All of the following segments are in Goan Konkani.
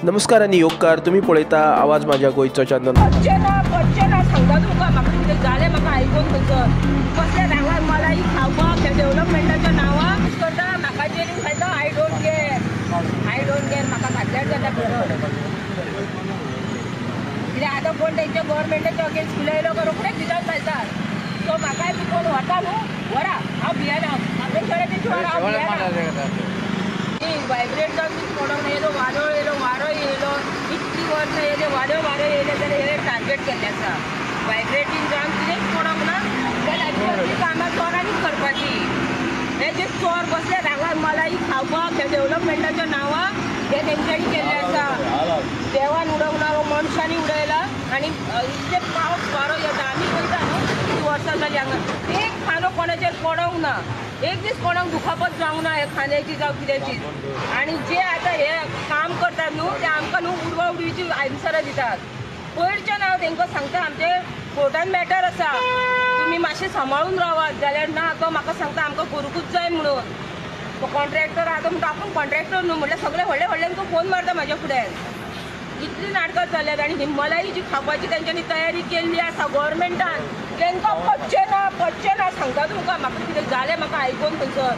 नमस्कार आनी योगकार, तुमी पळयता आवाज माझ्या गोंयचो चॅनल। पच्चे ना सांगता तुमकां, म्हाका कितें जालें म्हाका आयकून खंयसर कसल्या रांगार मलाई खावपाक ह्या डेवलपमेंटाच्या नांवान करता, म्हाका जेलीन घालता। I don't care, I don't care, म्हाका घातल्यार जाता भितर। कित्याक आतां कोण तेंच्या गव्हर्मेंटाच्या अगेन्स्ट उलयलो काय रोखडेच भितर घालतात। सो म्हाकाय बी कोण व्हरता न्हू, व्हरा, हांव भियेना, म्हाका तेंची व्हरा, हांव भियेना। वायब्रेट जावन पडोंक ना, येयलो वादळ येयलो, वारो येयलो, इतलीं वर्सां येयले वादळ वारो येयले जाल्यार हे टार्गेट केल्लें आसा। वायब्रेटींग जावन कितेंच पडोंक ना जाल्यार असलीं कामां चोरांनीच करपाची। हे जे चोर बसले रांगार मलाई खावपाक ह्या डेवलपमेंटाच्या नांवान हे तेंच्यांनी केल्लें आसा। देवान उडोवंक ना, मनशांनी उडयला। आनी इतले पावस वारो येता, आमी वयता न्हू, कितलीं वर्सां जालीं हांगा, एक खांदो कोणाचेर पडोंक ना, एक दीस कोणाक दुखापत जावंक ना हे खांद्याची जावं कित्याची। आनी जे आतां हे काम करतात न्हू ते आमकां न्हू उडवा उडवीची आन्सरां दितात। पयरच्यान हांव तेंकां सांगता, आमचे कोर्टान मॅटर आसा, तुमी मातशें सांबाळून रावात, जाल्यार ना तो म्हाका सांगता आमकां करूंकूच जाय म्हणून। तो कॉन्ट्रॅक्टर आतां म्हणटा आपूण कॉन्ट्रॅक्टर न्हू, म्हटल्यार सगळे व्हडले व्हडल्यांक फोन मारता म्हाज्या फुड्यान। इतली नाटकां चल्ल्यात आनी ही मलाई जी खावपाची तेंच्यांनी तयारी केल्ली आसा गव्हर्मेंटान, तेंकां पच्चें ना, पच्चें ना सांगता तुमकां। म्हाका कितें जालें म्हाका आयकून खंयसर,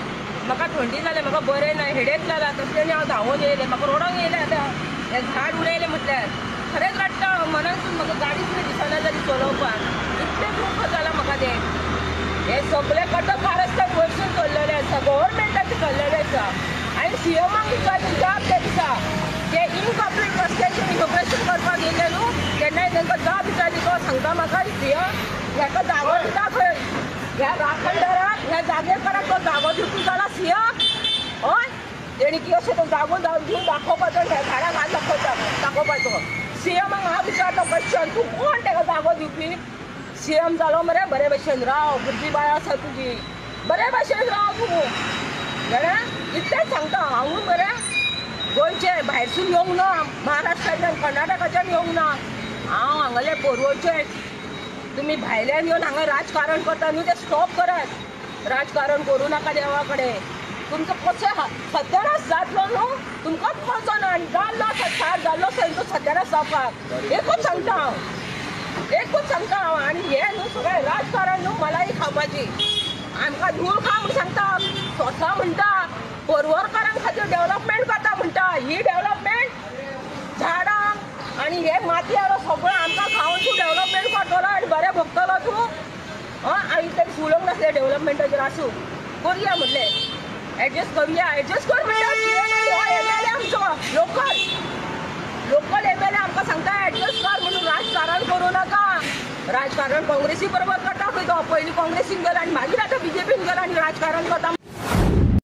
म्हाका थंडी जालें, म्हाका बरें ना, हेडेक जाला, तसलें हांव धांवून येयलें, म्हाका रडोंक येयलें। आतां हें झाड उडयलें म्हटल्यार खरेंच रडटा हांव मनानसून, म्हाका गाडी सुद्दां दिसना जाली चलोवपाक, इतलें दुख्ख जालां म्हाका तें। हें सगळें कटक कारस्थान वयरसून चल्लेलें आसा, गव्हर्मेंटाचें चल्लेलें आसा। आनी सीएमाक विचारली जाप त्या दिसा ते इनकम्प्लीट रस्त्याचेर इनॉग्रेशन करपाक येयले न्हू, तेन्नाय तेंकां जाप विचारली, तो सांगता म्हाका सीएम हेका जागो दिता खंय, ह्या राखणदाराक ह्या जागेरकाराक तो जागो दिवपी जाला सीएम। हय, तेणी की अशें तो जागो दिवन दाखोवपाचो, ह्या झाडाक हात दाखोवता दाखोवपाचो। सीएमाक हांव विचारता क्वेश्चन, तूं कोण तेका जागो दिवपी? सीएम जालो मरे, बरे भशेन राव, भुरगीं बाळां आसा तुजी, बरे भशेन राव तूं, जाणा इतलेंच सांगता हांवूय। बरें गोंयचे भायरसून येवंक ना, महाराष्ट्रांतल्यान कर्नाटकाच्यान येवंक ना, हांव हांगाले पोरवोचें। तुमी भायल्यान येवन हांगा राजकारण करता न्हू तें स्टॉप करात, राजकारण करूं नाका देवा कडेन। तुमचो कसो सत्यानाश जातलो न्हू तुमकांच कळचो ना, आनी जाल्लो सार जाल्लो थंय सत्यानाश जावपाक, एकूच सांगता हांव, एकूच सांगता हांव। आनी हें न्हू सगळें राजकारण न्हू मलाई खावपाची, आमकां धूळ खा म्हूण सांगता, स्वता म्हणटा पोरवरकारां खातीर डेवलपमेंट करता म्हणटा, ही डेवलपमेंट झाडां आनी हे मातयेरो सगळो आमकां खावन तूं डेवलपमेंट करतलो आनी बरें भोगतलो तूं। हय, आनी तें उलोवंक नासलें डेवलपमेंटाचेर, आसूं करुया म्हटलें, एडजस्ट करुया, एडजस्ट कर म्हणटा। हो एम एल ए आमचो local, local M L A आमकां सांगता एडजस्ट कर म्हणून, राजकारण करूं नाका। राजकारण काँग्रेसी बरोबर करता खंय तो, पयलीं काँग्रेसीन गेलो आनी मागीर आतां बीजेपीन गेलो आनी राजकारण करता।